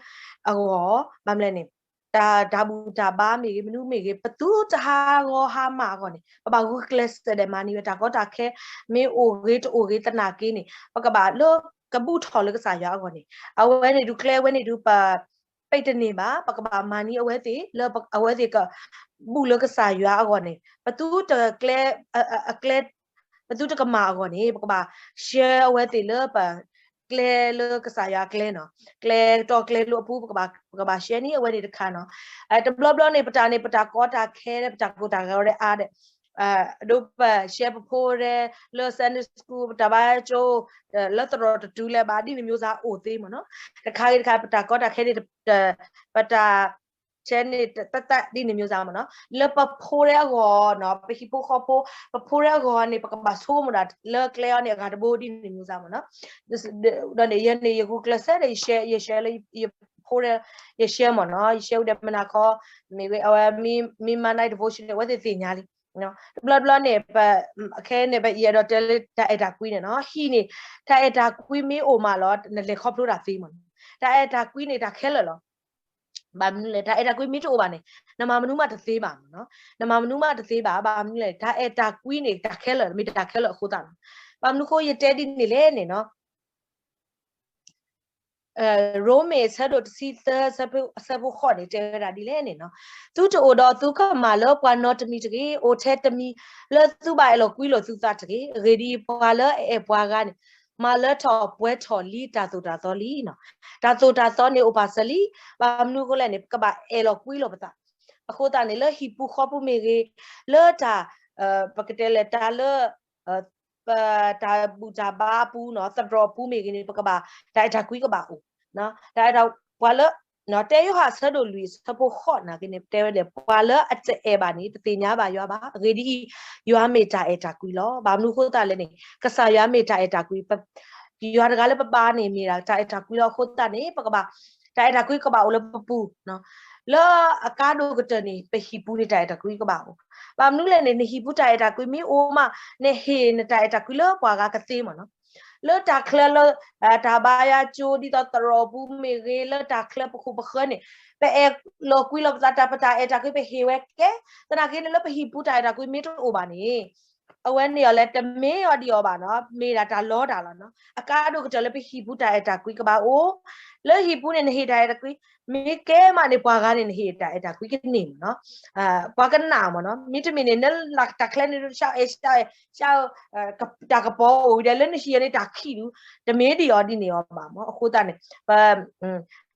ဲအဂီၢ်, ဘၣ်မနုၤလဲၣ်န့ၣ် တၢ် တၢ်ဘူၣ်တၢ်ဘါမ့ၢ်ဂ့ၤ မနုၤမ့ၢ်ဂ့ၤ ပသုတဟးဂီၤဟါမၢ်အဂီၢ်န့ၣ် ပဘၣ်ဂုာ်ကျဲးစၢးဒီးမၤန့ၢ်ဝဲ တၢ်ကီတၢ်ခဲမ့ၢ်အိၣ်ဂ့ၤတအိၣ်ဂ့ၤသနာ်က့န့ၣ် ပကဘၣ်လၢကဘူၣ်ထီၣ်လၢကစၢ်ယွၤအဂီၢ်န့ၣ် အဝဲန့ၣ်ဒုးကျဲဝဲန့ၣ်ဒုး ပ ပ့တန့ၢ်ဘၣ် ပကဘၣ်မၤန့ၢ်အဝဲသ့ၣ် လၢအဝဲသ့ၣ်ကဘူၣ်လၢကစၢ်ယွၤအဂီၢ်န့ၣ် ပသုတကျဲ အကျဲ ပသုတကမၣ်အဂီၢ်န့ၣ် ပကဘၣ် share အဝဲသ့ၣ်လၢပ ကျဲလၢကစၢ်ယွၤအကျဲနီၤ, ကျဲတီကျဲလိၤအပူၤ ပကဘၣ် ပကဘၣ်ရှဲန့ၣ် အဝဲန့ၣ်တခါနီၤ. တဘျီဘျီန့ၣ် ပတၢ်န့ၣ် ပတၢ်ကီတၢ်ခဲ ပတၢ်ကိၢ်တၢ်ဂီၤဒီးအါဒီး ဒိပရှဲပဖိဒီး လၢ Sunday school ပတၢ်ဘါကၠိ လၢသရိာ်တတုၤလၢၤဘၣ် ဒ်န့ၣ်မျိုးစ့ၢ်အိၣ်သ့မ့ၢ်နီၤ. တခါဂ့ၤတခါ ပတၢ်ကီတၢ်ခဲန့ၣ် ပတၢ် ဆဲန့ၣ် တၢ် တၢ် ဒ်န့ၣ်မျိုးစ့ၢ်မ့ၢ်နီၤ. လၢပဖိဒီးအဂီၢ်နီၤ, ပဟံၣ်ဖိဃီဖိ ပဖိဒီးအဂီၢ်န့ၣ် ပကဘၣ်ဆိကမိၣ်ဒၣ်လၢကျဲအီၤန့ၣ် အဂၤတဘိဒ်န့ၣ်မျိုးစ့ၢ်မ့ၢ်နီၤ. ဒီးန့ၣ် ယဲန့ၣ် ယဂုာ်ကျဲးစၢးဒီး ယ share ယ share လၢယဖိဒီး ယ share မ့ၢ်နီၤ, ယ share ဝံၤဒီးမုၢ်နၤခီ မ့ၢ်ဂ့ၤ အဝဲမ့ၢ် မ့ၢ်မၤနၢၤ devotion န့ၣ် အဝဲသ့ၣ်သ့ၣ်ညါလံ. တဘျီဘျီန့ၣ် ပ ခဲန့ၣ် ပယအဲၣ်ဒိးတဲလၢတၢ်အဲၣ်တၢ်ကွံန့ၣ်နီၤ, ဟံၣ်န့ၣ် တၢ်အဲၣ်တၢ်ကွံမ့ၢ်အိၣ်မးလီၤ နလဲၤခီဖျိတၢ်သ့မ့ၢ်နီၤ. တၢ်အဲၣ်တၢ်ကွံန့ၣ် တၢ်ခဲလၢာ်လီၤ. ဘၣ်မနုၤလဲၣ် တၢ်အဲၣ်တၢ်ကွံမ့ၢ်တအိၣ်ဘၣ်န့ၣ် နမၤမနုၤမးတသ့ဘၣ်မ့ၢ်နီၤ, နမၤမနုၤမးတသ့ဘၣ်. ဘၣ်မနုၤလဲၣ် တၢ်အဲၣ်တၢ်ကွံန့ၣ် တၢ်ခဲလၢာ် မ့ၢ်တၢ်ခဲလၢာ်အဃိသတးနီၤ. ဘၣ်မနုၤဃိယတဲဒ်န့ၣ်လဲၣ်န့ၣ်နီၤ ရိမ့ၤ အဆၢဒိၣ်တဆံသၢ အဆၢဖိဃိးန့ၣ် တဲဝဲဒၣ်ဒ်လဲၣ်န့ၣ်နီၤ, သုတအိၣ်ဒီးသုကမၢ်လၢပှၤနီတမံၤတဂ့ၤ, အိၣ်ထဲတမံၤလၢသုဘၣ်အဲၣ်လီၤကွံလိာ်သုသးတဂ့ၤ. အဂ့ၢ်ဒ်အံၤ, ပှၤလၢအအဲၣ်ပှၤဂၤန့ၣ် မၤလၢထီၣ်ပှဲၤထီၣ်လံတၢ်သိၣ်တၢ်သီလံနီၤ. တၢ်သိၣ်တၢ်သီန့ၣ်အိၣ်ပာ်စၢၤလံ. ဘၣ်မနုၤအဃိလဲၣ်န့ၣ် ပကဘၣ်အဲၣ်လီၤကွံလိာ်ပသး. အဃိသတးန့ၣ် လၢဟံၣ်ပူၤဃီပူၤမ့ၢ်ဂ့ၤ, လၢတၢ် ပကတဲလဲၣ် တၢ်လၢ ပတၢ်ဘူၣ်တၢ်ဘါအပူၤနီၤ, သရိာ်အပူၤမ့ၢ်ဂ့ၤန့ၣ် ပကဘၣ် တၢ်အဲၣ်တၢ်ကွံကဘၣ်အိၣ်. တၢ်အဲၣ်တၢ် ပှၤလၢ တဲယိၤဟၣ်အဆၢဒိၣ်လွံၢ်အဆၢဖိဃိးန့ၣ်က့န့ၣ် တဲဝဲဒၣ် ပှၤလၢအတအဲၣ်ဘၣ်န့ၣ် တသ့ၣ်ညါဘၣ်ယွၤဘၣ်. အဂ့ၢ်ဒ်အံၤ, ယွၤမ့ၢ်တၢ်အဲၣ်တၢ်ကွံလီၤ. ဘၣ်မနုၤအဃိသတးလဲၣ်န့ၣ် ကစၢ်ယွၤမ့ၢ်တၢ်အဲၣ်တၢ်ကွံ, ယွၤတဂၤလၢပဘါန့ၣ်မ့ၢ်ဒၣ်တၢ်အဲၣ်တၢ်ကွံလီၤ. အဃိသတးန့ၣ် ပကဘၣ် တၢ်အဲၣ်တၢ်ကွံကဘၣ်အိၣ်လၢပပူၤ လၢအကါဒိၣ်ကတၢၢ်န့ၣ် ပဟံၣ်ပူၤန့ၣ် တၢ်အဲၣ်တၢ်ကွံကဘၣ်အိၣ်. ဘၣ်မနုၤလဲၣ်န့ၣ် နဟံၣ်ပူၤတၢ်အဲၣ်တၢ်ကွံမ့ၢ်အိၣ်မး, နဟ့ၣ်နတၢ်အဲၣ်တၢ်ကွံလၢပှၤဂၤကသ့မ့ၢ်နီၤ. လၢတၢ်ချၢလၢ တၢ်ဘါယွၤကၠိ ဒ်သိးသရိာ်ပူၤမ့ၢ်ဂ့ၤ, လၢတၢ်ချၢပခိၣ်ပဃၢၤန့ၣ် ပအဲၣ်လီၤကွံလိာ်ပသး တၢ်ပတၢ်အဲၣ်တၢ်ကွံ ပဟ့ၣ်ဝဲကဲ. သနာ်က့န့ၣ် လၢပဟံၣ်ပူၤတၢ်အဲၣ်တၢ်ကွံမ့ၢ်တအိၣ်ဘၣ်န့ၣ် အဝဲန့ၣ်အီၤလဲၣ် တမ့ၢ်အီၤဒ်အီၤဘၣ်နီၤ, မ့ၢ်ဒၣ်တၢ်လီတၢ်လီၤနီၤ. အကါဒိၣ်ကတၢၢ်လၢပဟံၣ်ပူၤတၢ်အဲၣ်တၢ်ကွံကဘၣ်အိၣ်, လၢဟံၣ်ပူၤန့ၣ် နဟ့ၣ်တၢ်အဲၣ်တၢ်ကွံ, မ့ၢ်ကဲမးန့ၣ် ပှၤဂၤန့ၣ် နဟ့ၣ်တၢ်အဲၣ်တၢ်ကွံကန့ၢ်မ့ၢ်နီၤ, ပှၤကနၣ်မ့ၢ်နီၤ. မ့တမ့ၢ်န့ၣ် နလၢတၢ်ချၢန့ၣ် ရှ ရှ တၢ်ကပီၤအိၣ်ဝံၤဒီး လၢနဟံၣ်အီၤန့ၣ် တၢ်ခံးဒူ, တမ့ၢ်ဒ်အီၤဒ်န့ၣ်အီၤဘၣ်မ့ၢ်. အဃိသတးန့ၣ် ပ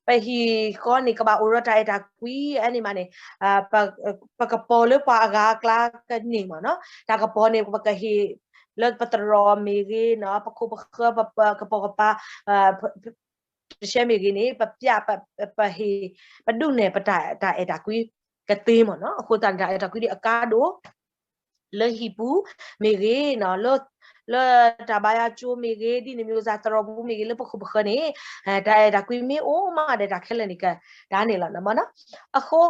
ပဟံၣ်ဃီန့ၣ် ကဘၣ်အိၣ်ဒီးတၢ်အဲၣ်တၢ်ကွံ, အန့ၣ်မးန့ၣ် ပကပီၤလၢပှၤအဂၤအကျါကန့ၢ်မ့ၢ်နီၤ. တၢ်ကပီၤန့ၣ် ပကဟ့ၣ်လၢပသရိာ်မ့ၢ်ဂ့ၤနီၤ, ပခိၣ်ပဃၢၤ ပကပိာ်ကပၤ တဆဲမ့ၢ်ဂ့ၤန့ၣ် ပပျဲ ပဟ့ၣ် ပဒုးနဲၣ်ပတၢ် တၢ်အဲၣ်တၢ်ကွံကသ့မ့ၢ်နီၤ. အဃိသတးန့ၣ် တၢ်အဲၣ်တၢ်ကွံဒ်အကါဒိၣ် လၢဟံၣ်ပူၤမ့ၢ်ဂ့ၤနီၤ, လၢ လၢတၢ်ဘါယွၤကၠိမ့ၢ်ဂ့ၤ, ဒ်န့ၣ်မ့ၢ် သရိာ်ပူၤမ့ၢ်ဂ့ၤ, လၢပခိၣ်ပဃၢၤန့ၣ် တၢ်အဲၣ်တၢ်ကွံမ့ၢ်အိၣ်မးဒီး တၢ်ခဲလၢာ်န့ၣ်ကဒါန့ၣ်လီၤမ့ၢ်နီၤ. အဃိ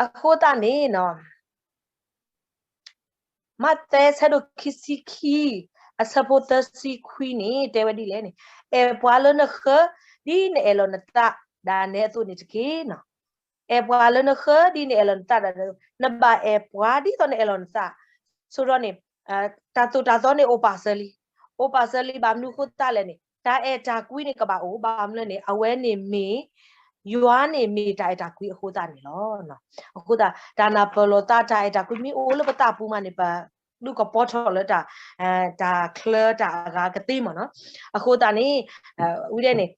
အဃိသတးန့ၣ်နီၤ မးသဲဆၢဒိၣ်ခံဆံခံ အဆၢဖိသၢဆံခွံန့ၣ် တဲဝဲဒ်လဲၣ်န့ၣ်, အဲၣ်ပှၤလၢနဃၢ ဒ်နအဲၣ်လီၤနသး ဒၣ်နဲအသိးန့ၣ်တက့ၢ်နီၤ. အဲၣ်ပှၤလၢနဃၢ ဒ်နအဲၣ်လီၤနသးဒၣ်, နဘၣ်အဲၣ်ပှၤဒ်သိးနအဲၣ်လီၤနသး. ဆိဒီးန့ၣ် တၢ်သိၣ်တၢ်သီန့ၣ်အိၣ်ပာ်စၢၤလံ, အိၣ်ပာ်စၢၤလံ ဘၣ်မနုၤအဃိသတးလဲၣ်န့ၣ် တၢ်အဲၣ်တၢ်ကွံန့ၣ်ကဘၣ်အိၣ်, ဘၣ်မနုၤလဲၣ်န့ၣ် အဝဲန့ၣ်မ့ၢ် ယွၤန့ၣ်မ့ၢ်တၢ်အဲၣ်တၢ်ကွံအဃိသတးန့ၣ်လီၤ. အဃိသတး တၢ်နၢ်ပၢၢ်လိာ်သးတၢ်အဲၣ်တၢ်ကွံမ့ၢ်အိၣ်လၢပသးပူၤမးန့ၣ် ပဒုးကပီၤထီၣ်လၢတၢ် တၢ်ချၢတၢ်အဂၤကသ့မ့ၢ်နီၤ. အဃိသတးန့ၣ် ဝံၤဒဲးန့ၣ်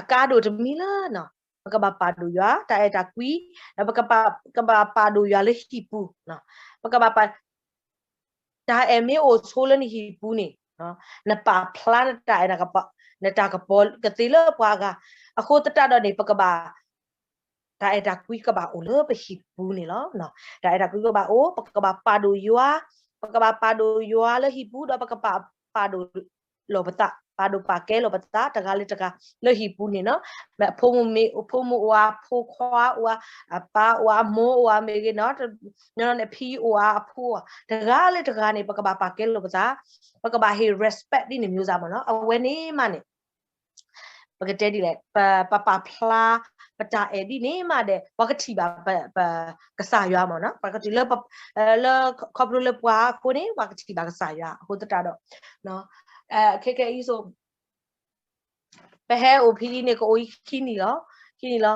အကါဒိၣ်တမံၤလၢနီၤ ပကဘၣ်ပာ်ဒိၣ်ယွၤ တၢ်အဲၣ်တၢ်ကွံ, ဒီးပကဘၣ်ပာ်ဒိၣ်ယွၤလၢဟံၣ်ပူၤ, ပကဘၣ်ပာ် တၢ်အဲၣ်မ့ၢ်အိၣ်ဆိလၢနဟံၣ်ပူၤန့ၣ် နပာ်ဖျါနတၢ်အဲၣ် နတၢ်ကပီၤကသ့လၢပှၤအဂၤ, အဃိသတးဒီးန့ၣ် ပကဘၣ် တၢ်အဲၣ်တၢ်ကွံကဘၣ်အိၣ်လၢပဟံၣ်ပူၤန့ၣ်လီၤ. တၢ်အဲၣ်တၢ်ကွံကဘၣ်အိၣ်, ပကဘၣ်ပာ်ဒိၣ်ယွၤ, ပကဘၣ်ပာ်ဒိၣ်ယွၤလၢဟံၣ်ပူၤ ဒီးပကဘၣ်ပာ်ဒိၣ်လိာ်ပသး, ပာ်ဒိၣ်ပာ်ကဲလိာ်ပသး တဂၤလၢတဂၤလၢဟံၣ်ပူၤန့ၣ်နီၤ. မ့ၢ်ဖိမုၣ်မ့ၢ် ဖိမုၣ်အိၣ်ဧါ, ဖိခွါအိၣ်ဧါ, အပၢ်အိၣ်ဧါ, အမိၢ်အိၣ်ဧါမ့ၢ်ဂ့ၤနီၤ, ညီနီၤန့ၣ် ဖံအိၣ်ဧါ, အဖိဧါ, တဂၤလၢတဂၤန့ၣ် ပကဘၣ်ပာ်ကဲလိာ်ပသး, ပကဘၣ်ဟ့ၣ် respect ဒ်န့ၣ်မျိုးစ့ၢ်မ့ၢ်နီၤ. အဝဲန့ၣ်မးန့ၣ် ပကတဲဒ်လဲၣ်, ပပာ်ဖျါ ပတၢ်အဲၣ်ဒ်န့ၣ်မးဒီး ပှၤကထံၣ်ဘၣ် ပကစၢ်ယွၤမ့ၢ်နီၤ, ပှၤကထံၣ်လၢ လၢ ခီဖျိလၢပှၤအဃိန့ၣ် ပှၤကထံၣ်ဘၣ်ကစၢ်ယွၤအဃိသတးဒီး ခဲကနံၣ်အံၤ ပဟဲအိၣ်ဖဲအံၤန့ၣ် ကအိၣ်အံၤခံနံၣ်လီၤ, ခံနံၣ်လီၤ.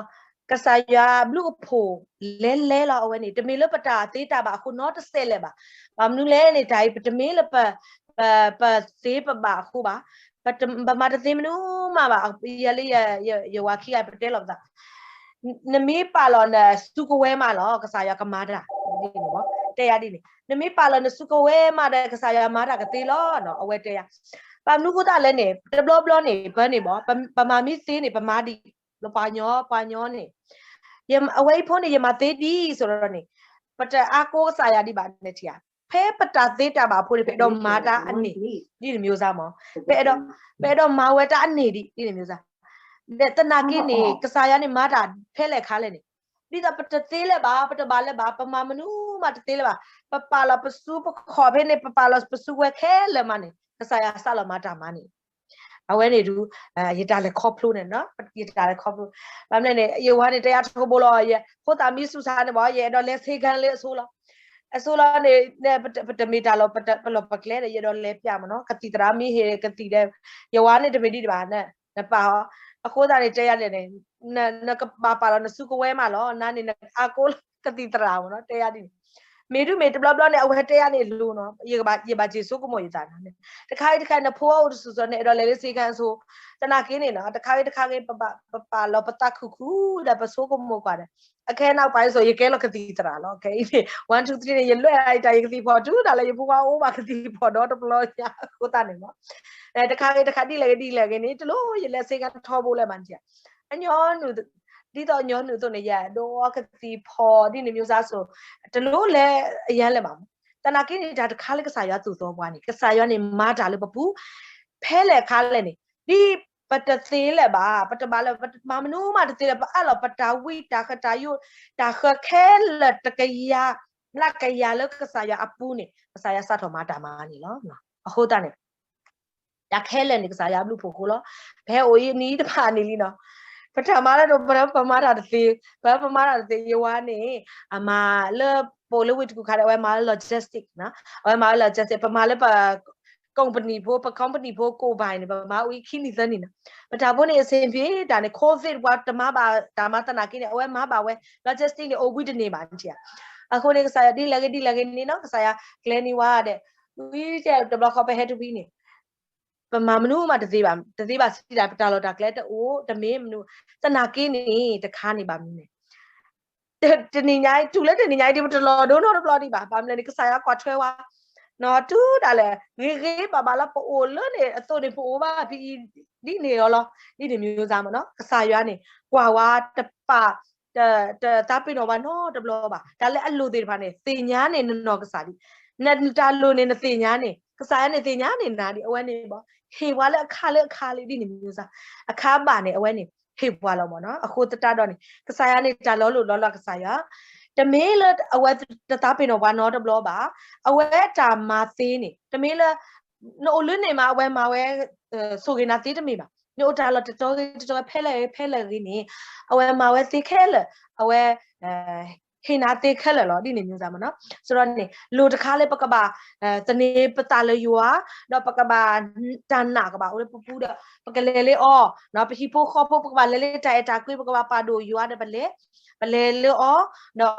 ကစၢ်ယွၤဘျုးအဖှိၣ်လဲၤလဲၤလီၤ အဝဲန့ၣ် တမ့ၢ်လၢပတၢ်သ့တၢ်ဘၣ်အဃိနီတစဲးလဲၣ်ဘၣ်. ဘၣ်မနုၤလဲၣ်န့ၣ် တၢ်အံၤ ပတမ့ၢ်လၢ ပသ့ပဘၣ်အဃိဘၣ်. ပမၤတသ့မနုၤမးဘၣ်, ယဲလၢယဝၤခံဂၤပတဲလီၤပသး, နမ့ၢ်ပာ်လီၤနစုကဝဲၤမးလီၤ ကစၢ်ယွၤကမၤတၢ်, တဲယၤဒ်န့ၣ်, နမ့ၢ်ပာ်လီၤနစုကဝဲၤမးဒီး ကစၢ်ယွၤမၤတၢ်ကသ့လီၤ, အဝဲတဲယၤ, ဘၣ်မနုၤဃိသတးလဲၣ်န့ၣ် တဘျီဘျီန့ၣ် ပၢန့ၣ်ဘၣ်, ပမၤမ့ၢ်သ့န့ၣ် ပမၤဒံး, ပှၤညီ ပှၤညီန့ၣ် အဝဲအံၤဖိန့ၣ် ယမၤသ့ဒံး စိၤဒီးန့ၣ်, ပတအါကိးကစၢ်ယွၤဒံးဘၣ်န့ၣ်ထံဧါ, ဖဲပတၢ်သ့တၢ်ဘၣ်အဖိန့ၣ် ပအဲၣ်ဒိးမၤတၢ်အန့ၣ်, ဒ်န့ၣ်မ့ၢ်စၢ်မး, ပအဲၣ်ဒိးမၤဝဲတၢ်အန့ၣ်ဒ်, ဒ်န့ၣ်မ့ၢ်စၢ်, ဒီးသနာ်က့န့ၣ် ကစၢ်ယွၤန့ၣ်မၤတၢ်ဖဲလဲၣ်ခါလဲၣ်န့ၣ်, ဒ်သိးပတသ့လၢၤဘၣ်, ပတဘၣ်လၢၤဘၣ်, ပမၤမနုၤမးတသ့လၢၤဘၣ်, ပပာ်လီၤပစုပခီၣ်ဖဲန့ၣ်, ပပာ်လီၤပစုကဝဲၤခဲလၢာ်မးန့ၣ် ကစၢ်ယွၤစးလီၤမၤတၢ်မၤန့ၣ် အဝဲန့ၣ်ဒုး ယတၢ်လဲၤခီဖျိန့ၣ်, ယတၢ်လဲၤခီဖျိ, ဘၣ်မနုၤလဲၣ်န့ၣ် ယဝၤန့ၣ်တဲယၤထီဘိလီၤ, ယဖိသၣ်မ့ၢ်စူးဆါန့ၣ်ဘၣ် ယအဲၣ်ဒိးလဲၤဆ့ကၤလၢအဆိလီၤ, အဆိလီၤန့ၣ် ပတမ့ၢ်တၢ်လီၤပလီၢ်ပကျဲဒီး ယအဲၣ်ဒိးလဲၤပျၢ်မးနီၤ, ကသံၣ်သရၣ်မ့ၢ်ဟ့ၣ်ကသံၣ်ဒီး ယဝၤန့ၣ်တမ့ၢ်ဒ်န့ၣ်ဘၣ်, နပာ်အီၤ, အဃိသတးန့ၣ် တဲယၤလဲၣ်န့ၣ် နကဘၣ်ပာ်လီၤနစုကဝဲၤမးလီၤ, နၤန့ၣ်နအါကိးကသံၣ်သရၣ်မးနီၤ, တဲယၤဒ်န့ၣ် မ့ၢ်ဒုးမ့ၢ်တဘျီဘျီန့ၣ် အဝဲတဲယၤန့ၣ်လိၤနီၤ, ယဘၣ်စ့ၢ်ဆိကမိၣ်ယသးန့ၣ်, တခါဂ့ၤတခါ နဖိအိၣ်တစူးစူးန့ၣ် အဲၣ်ဒိးလဲၤလၢဆ့ကၤအဆိ, သနာ်က့န့ၣ်နီၤ တခါဂ့ၤတခါဂ့ၤ ပပာ်လီၤပသးခုၣ်ခုၣ်ဒီး ပဆိကမိၣ်ကွၢ်ဒီး အခဲအံၤပာ်အံၤစိ ယကဲလီၤကသံၣ်သရၣ်လီၤ, ခဲအံၤန့ၣ် ဝါထူသရံန့ၣ် ယလွဲၢ်အတၢ်ယကသံၣ်ဖီၣ်တုၤဒၣ်လဲာ် ယဖိခွါအိၣ်ဘၣ်ကသံၣ်ဖီၣ်ဒီတဘျီညါအဃိသတးန့ၣ်မး, တခါဂ့ၤတခါဒ်လဲၣ်ဂ့ၤဒ်လဲၣ်ဂ့ၤန့ၣ် တလိၣ်ယလဲၤဆ့ကၤထီဘိလၢၤဘၣ်န့ၣ်, အညီနုၢ် ဒ်သိးညီနုၢ်အသိးန့ၣ် ယအဲၣ်ဒိးကသံၣ်ဖီၣ်ဒ်န့ၣ်မ့ၢ်စၢ်စိ, တလိၣ်လၢအယၤလၢၤဘၣ်မး, သနာ်က့န့ၣ် တၢ်တခါလၢကစၢ်ယွၤသိၣ်သီပှၤန့ၣ် ကစၢ်ယွၤန့ၣ်မၤတၢ်လၢပပူၤ, ဖဲလဲၣ်ခါလဲၣ်န့ၣ် ဒ်ပတသ့လၢၤဘၣ်, ပတဘၣ်လၢၤ ပမၤမနုၤမးတသ့လၢၤ ပအၢၣ်လီၤပတၢ်ဝံတၢ်ဃၢတၢ်ယိး တၢ်ဃၢခဲလၢာ်တကယၤ လၢကယၤလၢကစၢ်ယွၤအပူၤန့ၣ် ကစၢ်ယွၤစးထီၣ်မၤတၢ်မၤန့ၣ်လီၤ. အဃိသတးန့ၣ် တၢ်ခဲလၢာ်န့ၣ် ကစၢ်ယွၤအဘျုးအဖှိၣ်အဃိလီၤ. ပဟဲအိၣ်အံၤနံၤတဖၣ်န့ၣ်လံနီၤ, ပတၢ်မၤလၢဒိၣ် ပပမၤတၢ်တသ့, ပပမၤတၢ်တသ့ ယဝၤန့ၣ် အမၤလၢ ပအိၣ်လၢဝ့ၢ်တကူၣ်ခါဒီး အဝဲမၤလၢ logistic နီၤ, အဝဲမၤလၢ logistic ပမၤလၢပ company ဖိ ပ company ဖိကိးဘၣ်န့ၣ် ပမၤအိၣ်အံၤခံနံၣ်သၢနံၣ်နီၤ, ပတၢ်ဖိန့ၣ်အဆင်ပြေတၢ်န့ၣ် COVID ပှၤတမၤဘၣ်တၢ်မၤသနာ်က့န့ၣ် အဝဲမၤဘၣ်ဝဲ logistic န့ၣ် အိၣ်ဘှံးတန့ၢ်ဘၣ်န့ၣ်ဧါ. အဃိန့ၣ် ကစၢ်ယွၤဒ်လဲၣ်ဂ့ၤဒ်လဲၣ်ဂ့ၤန့ၣ်နီၤ ကစၢ်ယွၤကျဲၤန့ၢ်ဝဲဒီး ဝံၤတဘျီဃီပဟဲတဝံၤန့ၣ် ပမၤမနုၤမးတသ့ဘၣ်, တသ့ဘၣ်စံးဒၣ် ပတၢ်လီၢ်တၢ်ကျဲတအိၣ် တမ့ၢ်မနုၤ, သနာ်က့န့ၣ် တခါန့ၣ်ဘၣ်မနုၤလဲၣ် တနံၤညါအံၤ တုၤလၢတနံၤညါအံၤဒ် ပတလီၤဒိနီတဘျီဒံးဘၣ်. ဘၣ်မနုၤလဲၣ်န့ၣ် ကစၢ်ယွၤကွၢ်ထွဲဝဲ နီၤ တုၤဒၣ်လဲာ် ဂ့ၤဂ့ၤဘၣ်ဘၣ်လၢပအိၣ်လၢန့ၣ် အသိးန့ၣ် ပအိၣ်ဘၣ်ဖဲအံၤ ဒ်န့ၣ်လီၤလီၤ. ဒ်န့ၣ်မ့ၢ်စၢ်မးနီၤ ကစၢ်ယွၤန့ၣ် ကွၢ်ဝဲတပာ် တ တသးပ့ၤနီၣ်ဘၣ်နီတဘျီဘၣ်. တၢ်လၢအလိၣ်သ့ၣ်တဖၣ်န့ၣ် သ့ၣ်ညါန့ၢ်နနီၢ်ကစၢ်ဒံး, နတၢ်လိၣ်န့ၣ် နသ့ၣ်ညါန့ၢ် ကစၢ်ယွၤန့ၣ်သ့ၣ်ညါန့ၢ်နၤဒံး အဝဲန့ၣ်ဘၣ် ဟ့ၣ်ပှၤလၢအခါလၢအခါလံ ဒ်န့ၣ်မ့ၢ်စၢ် အခါဘၣ်န့ၣ် အဝဲန့ၣ် ဟ့ၣ်ပှၤလီၤမးနီၤ. အဃိသတးဒီးန့ၣ် ကစၢ်ယွၤန့ၣ် တၢ်လီၤလိၢ်လီၤလးကစၢ်ယွၤ တမ့ၢ်လၢအဝဲတသးပ့ၤနီၣ်ပှၤနီတဘျီဘၣ်. အဝဲတၢ်မၤသ့န့ၣ် တမ့ၢ်လၢ နအိၣ်လၢန့ၣ်မး အဝဲမၤဝဲ ဆိၣ်ဂ့ၤနၤသ့တမ့ၢ်ဘၣ်. နအိၣ်တၢ်လီၢ်တတီၤဂ့ၤတတီၤဂ့ၤ ဖဲလဲၣ်ဂ့ၤဖဲလဲၣ်ဂ့ၤန့ၣ် အဝဲမၤဝဲသ့ခဲလၢာ် အဝဲ ဟ့ၣ်နၤသ့ခဲလၢာ်လီၤ ဒ်န့ၣ်မ့ၢ်စၢ်မးနီၤ. ဆိုတော့န့ၣ် လိၣ်တခါလၢပကဘၣ် သန့ၤပသးလၢယွၤ ဒီးပကဘၣ် တၢ်နာ်ကဘၣ်အိၣ်လၢပပူၤဒီး ပကလဲၤလၢအီၤ ပဟံၣ်ဖိဃီဖိ ပကဘၣ်လဲၤလၢတၢ်အဲၣ်တၢ်ကွံ ပကဘၣ်ပာ်ဒိၣ်ယွၤဒီးပလဲၤ ပလဲၤလၢအီၤ ဒီး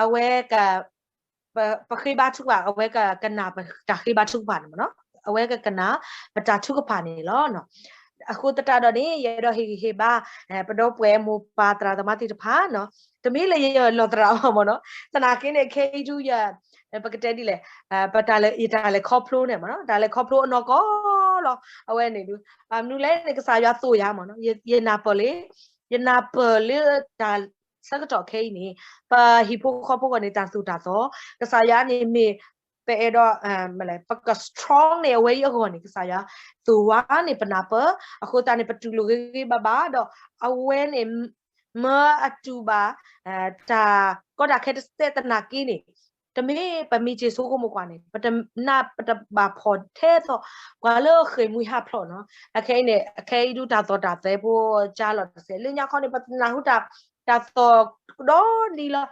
အဝဲက ပ ပဃ့ဘါထုကဖၣ် အဝဲကကနၣ်ပတၢ်ဃ့ဘါထုကဖၣ်န့ၣ်မးနီၤ အဝဲကကနၣ်ပတၢ်ထုကဖၣ်န့ၣ်လီၤ. အဃိသတးဒီးန့ၣ် ယအဲၣ်ဒိးဟ့ၣ်ဂံၢ်ဟ့ၣ်ဘါ ပဒီပုၢ်ဝဲၢ်မိၢ်ပၢ်သရၣ်သမါသ့ၣ်တဖၣ်နီၤ တမ့ၢ်လၢယလီၤသရၣ်ဘၣ်မးနီၤ သနာ်က့န့ၣ် ခဲအံၤဒုးယ ပကတဲဒ်လဲၣ် ပတၢ်လၢ ယတၢ်လဲၤခီဖျိန့ၣ်မးနီၤ တၢ်လဲၤခီဖျိအနီၢ်ကီၢ်လီၤ အဝဲန့ၣ်ဒုး ဘၣ်မနုၤလဲၣ်န့ၣ် ကစၢ်ယွၤသိၣ်ယၤမးနီၤ ယနၢ်ပၢၢ်လၢ ယနၢ်ပၢၢ်လၢတၢ်ဆၢကတီၢ်ခဲအံၤန့ၣ် ပဟံၣ်ဖိဃီဖိအဂီၢ်န့ၣ် တၢ်သိၣ်တၢ်သီ ကစၢ်ယွၤန့ၣ်မ့ၢ် ပအဲၣ်ဒိး ပက strong န့ၣ် အဝဲအံၤအဂီၢ်န့ၣ် ကစၢ်ယွၤသိၣ်ဝဲန့ၣ် ပနၢ်ပၢၢ် အဃိသတးန့ၣ် ပတူၢ်လိာ်ဂ့ၤဂ့ၤဘၣ်ဘၣ်ဒီး အဝဲန့ၣ် မၢအတူၢ်ဘၣ် တၢ်ကီတၢ်ခဲတစဲးသနာ်က့န့ၣ် တမ့ၢ်ပမ့ၢ်စ့ၢ်ဆိကမိၣ်ကွၢ်န့ၣ် ပတနၢ်ပတဘၣ်ဖှီၣ်ထဲသိး ပှၤလၢဃ့ၢ်မှံဟးဖျိးနီၤ အခဲအံၤန့ၣ် အခဲအံၤဒုးတၢ်သိၣ်တၢ်သီဖိကၢ်လီၤတစဲး လၢညါခီန့ၣ် ပနၢ်ဟူတၢ် တၢ်သိၣ်ကဒီးနံၤလီၤ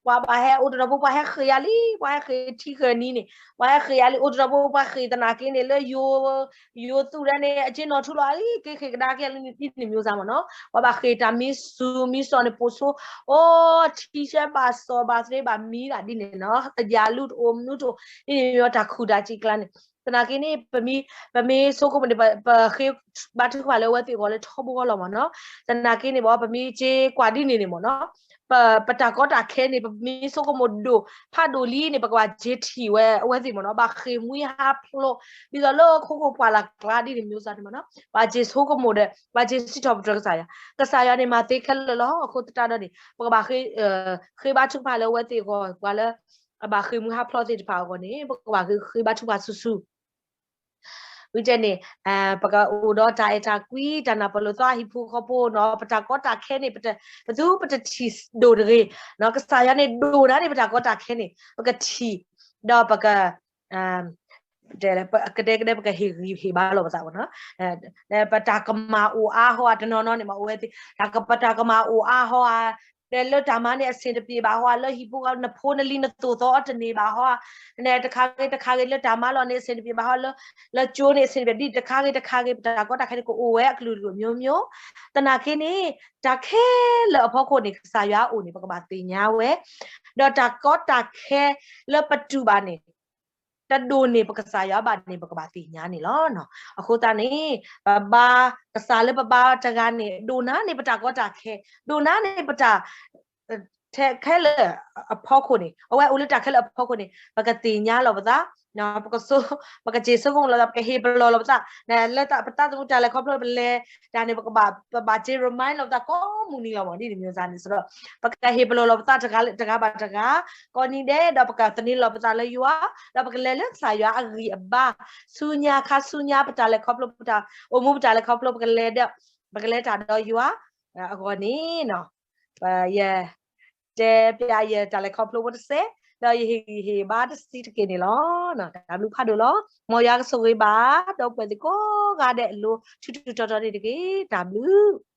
ပှၤဘၣ်ဟဲအိၣ်တဒီးဖိ ပှၤဟဲဃ့ၢ်ယၤလံ ပှၤဟဲဃ့ၢ်ထံဃ့ၢ်နံၤန့ၣ် ပှၤဟဲဃ့ၢ်ယၤလံ အိၣ်တဒီးဖိ ပှၤဃ့ၢ်သနာ်က့န့ၣ် လၢယိၤ ယိၤသူၣ်ဒၣ်န့ၣ် အက့နီၢ်ထူလီၤလံ က့ဃ့ၢ်ကဒါက့ၤလံ ဒ်န့ၣ်မ့ၢ်စၢ်မးနီၤ ပှၤဘၣ်ဃ့ၢ်တၢ်မံဆူၣ်မံစီၤန့ၣ် ပိာ်ဆိ အိၣ်ထံဆၢဘၣ်စီၤဘၣ်သရ့ဘၣ်မံဒၣ်ဒ်န့ၣ်နီၤ ယၤလူတအိၣ်မနုၤတအိၣ် ဒ်န့ၣ်မ့ၢ်တၢ်ခူၣ်တၢ်စံးကျါန့ၣ် သနာ်က့န့ၣ် ပမ့ၢ်ဆိကမိၣ်န့ၣ် ပဃ့ဘါထုကဖၣ်လၢအဝဲသ့ၣ်အဂီၢ်လၢထီဘိအလီၢ်မ့ၢ်နီၤ. သနာ်က့န့ၣ်ဘၣ် ပမ့ၢ်က့ၤကွၢ်ဒ်န့ၣ်န့ၣ်မ့ၢ်နီၤ ပ ပတၢ်ကီတၢ်ခဲန့ၣ် ပမ့ၢ်ဆိကမိၣ်ဒိၣ် ဖးဒိၣ်လံန့ၣ် ပကဘၣ်က့ၤထံၣ်ဝဲအဝဲသ့ၣ်မ့ၢ်နီၤ ဘၣ်ဃ့ၢ်မှံဟးဖျိး ဒ်သိးလၢခိခိၣ်ပှၢ်လၢ်ကျါဒ်န့ၣ် မျိုးစားန့ၣ်မ့ၢ်နီၤ ဘၣ်က့ၤဆိကမိၣ်ဒီး ဘၣ်က့ၤစံးထီၣ်ပတြၢၤကစၢ်ယွၤ, ကစၢ်ယွၤန့ၣ်မၤသ့ခဲလၢာ်လီၤ. အဃိသတးဒီးန့ၣ် ပကဘၣ်ဃ့ဘါထုကဖၣ်လၢအဝဲသ့ၣ်အဂီၢ် ပှၤလၢအဘၣ်ဃ့ၢ်မှံဟးဖျိးသ့ၣ်တဖၣ်အဂီၢ်န့ၣ် ပကဘၣ်ဃ့ဘါထုကဖၣ်ဆူၣ်ဆူၣ် ဝံၤတဲန့ၣ် ပကအိၣ်ဒီးတၢ်အဲၣ်တၢ်ကွံ တၢ်နၢ်ပၢၢ်လိာ်သးဟံၣ်ဖိဃီဖိနီၤ ပတၢ်ကီတၢ်ခဲန့ၣ် ပသူပတထံၣ်ဒိၣ်တဂ့ၤ, ကစၢ်ယွၤန့ၣ်ဒိၣ်နၤန့ၣ် ပတၢ်ကီတၢ်ခဲန့ၣ် ပကထံၣ် ဒီးပက ကဒဲကဒဲ ပကဟ့ၣ်ဂံၢ်ဟ့ၣ်ဘါလိာ်ပသးနီၤ ပတၢ်ကမၣ်အိၣ်အါဟီဧါ တနီၤနီၤန့ၣ်မ့ၢ်အိၣ်ဝဲသ့ၣ် တၢ်က ပတၢ်ကမၣ်အိၣ်အါဟီဧါ ဒီးလၢတၢ်မၤန့ၣ်အဆင်တပြေဘၣ်ဟီဧါ လၢဟံၣ်ဖိဃီဖိ နဖိနလံၤနသိၣ်သီအီၤတန့ၢ်ဘၣ်ဟီဧါ နတခါဂ့ၤတခါဂ့ၤလၢတၢ်မၤလီၤန့ၣ်အဆင်တပြေဘၣ်ဟီဧါ လၢ လၢကၠိန့ၣ်အဆင်တပြေ ဒ်တခါဂ့ၤတခါဂ့ၤ ပတၢ်ကီတၢ်ခဲန့ၣ် ကအိၣ်ဝဲအကလုာ်ကလုာ်မျိုးမျိုး သနာ်က့န့ၣ် တၢ်ခဲလၢာ်အဖီခိၣ်န့ၣ် ကစၢ်ယွၤအအိၣ်န့ၣ် ပကဘၣ်သ့ၣ်ညါဝဲ ဒီးတၢ်ကီတၢ်ခဲလၢပတူၢ်ဘၣ်န့ၣ် တဒိၣ်န့ၢ်ပကစၢ်ယွၤဘၣ်န့ၣ် ပကဘၣ်သ့ၣ်ညါန့ၣ်လီၤ. အဃိသတးန့ၣ် ပဘါကစၢ်လၢပဘါတဂၤန့ၣ် ဒိၣ်နၤန့ၢ်ပတၢ်ကီတၢ်ခဲ ဒိၣ်နၤန့ၢ်ပတၢ် ခဲလၢာ်အဖီခိၣ်န့ၣ် အဝဲအိၣ်လၢတၢ်ခဲလၢာ်အဖီခိၣ်န့ၣ် ပကသ့ၣ်ညါလီၤပသး ပကစ့ဆိကမိၣ်လီၤပသး ပကဟ့ၣ်ပလီၢ်လီၤပသး လၢပသးသမူတၢ်လဲၤခီဖျိပလဲၤတၢ်န့ၣ် ပကဘၣ် ပဘၣ်က့ၤ remind လီၤပသးကိးမုၢ်နံၤလီၤမ့ၢ် ဒ်န့ၣ်မျိုးစားန့ၣ် ဆိုတော့ ပကဟ့ၣ်ပလီၢ်လီၤပသးတဂၤဘၣ်တဂၤ ကိးနံၤဒဲး ဒီးပကသန့ၤလီၤပသးလၢယွၤ ဒီးပကလဲၤလၢကစၢ်ယွၤအဂံၢ်အဘါ ဆူညါခါဆူညါ ပတၢ်လဲၤခီဖျိ ပတၢ်အိၣ်မူ ပတၢ်လဲၤခီဖျိ ပကလဲၤဒီး ပကလဲၤတၢ်ဒီးယွၤအဂီၢ်န့ၣ် ယ တဲပျးယတၢ်လဲၤခီဖျိဖိတစဲး ဒီးယဟ့ၣ်ဂံၢ်ဟ့ၣ်ဘါတစဲးတက့ၢ်န့ၣ်လီၤ. တၢ်ဘျုးဖးဒိၣ်လီၤ. မ်ယွၤကဆိၣ်ဂ့ၤဘၣ် ဒီပုၢ်ဝဲၢ်သ့ၣ်ကိးဂၤဒဲးအလိၤ ထူးထူးတီၤတီၤန့ၣ်တက့ၢ်. တၢ်ဘျုး